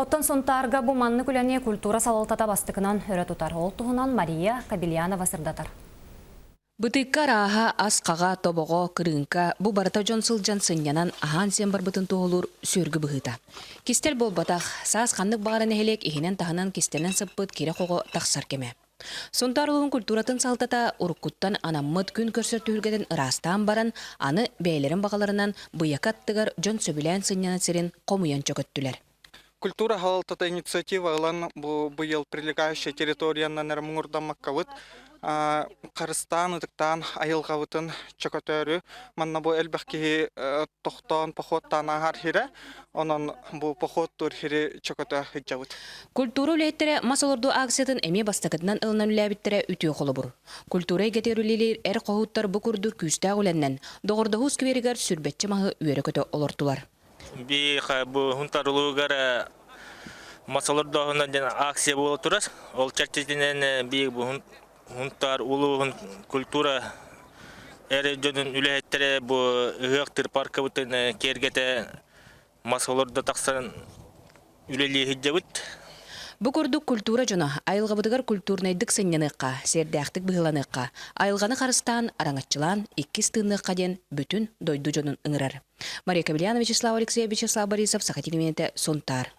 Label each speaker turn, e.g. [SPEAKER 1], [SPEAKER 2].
[SPEAKER 1] Оттон Сунтаарга бу маннык үлэни культура салалтата бастакынан өрө тутар. Ол туһунан Мария Кобельянова сырдатар.
[SPEAKER 2] Бытыыкка арааһа, ас хаҕа, тобоҕо, кырыыҥка, бу барыта дьон сылдьан сынньанан, аһаан-сиэн барбытын туоһулуур сүөргү быһыыта. Кистэл буолбатах, саас ханнык баҕара нэһилиэк иһинэн-таһынан кистэнэн сыппыт кирэ-хоҕо тахсар кэмэ. Сунтаар улууһун культуратын салалтата уруккуттан анаммыт күн көрсөр түһүлгэтин ыраастаан баран, аны бэйэлэрин баҕаларынан Быйака аттыгар дьон сөбүлээн сынньанар сирин хомуйан чөкөттүлэр.
[SPEAKER 3] Культура салалтата инициатива ылан бу быйыл прилегающая территориянан эрэ муҥурдаммаккабыт харыстаан, ытыктаан айылҕабытын чөкөтөөрү манна бу элбэх киһи тохтоон походтаан ааһар сирэ, онон бу походтуур сири чөкөтө сылдьабыт.
[SPEAKER 2] Культура үлэһиттэрэ мас олордуу акциятын эмиэ бастакытынан ылынан үлэлээбиттэрэ үтүө холобур. Культура эйгэтигэр үлэлиир эр хоһууттар бу курдук күүстээх үлэннэн Доҕордоһуу скверигэр сүрбэччэ маһы үөрэ-көтө олортулар.
[SPEAKER 4] Биһиэхэ бу Сунтаар улууһугар мас олордооһуна диэн акция буола турар. Ол чэрчитинэн биир бу Сунтаар улууһун культура эрэ дьонун үлэһиттэрэ бу ыһыахтыыр паркабытын киэргэтэ мас олордо тахсан үлэлии сылдьабыт.
[SPEAKER 2] Бу курдук культура дьоно айылҕабытыгар культурнайдык сынньаныахха, сиэрдээхтик быһыыланыахха, айылҕаны харыстаан, араҥаччылаан иккис тыынныахха диэн бүтүн дойду дьонун ыҥырар. Мария Кобельянова, Вячеслав Алексеев, Вячеслав Борисов, Саха телевидениетэ, Сунтаар.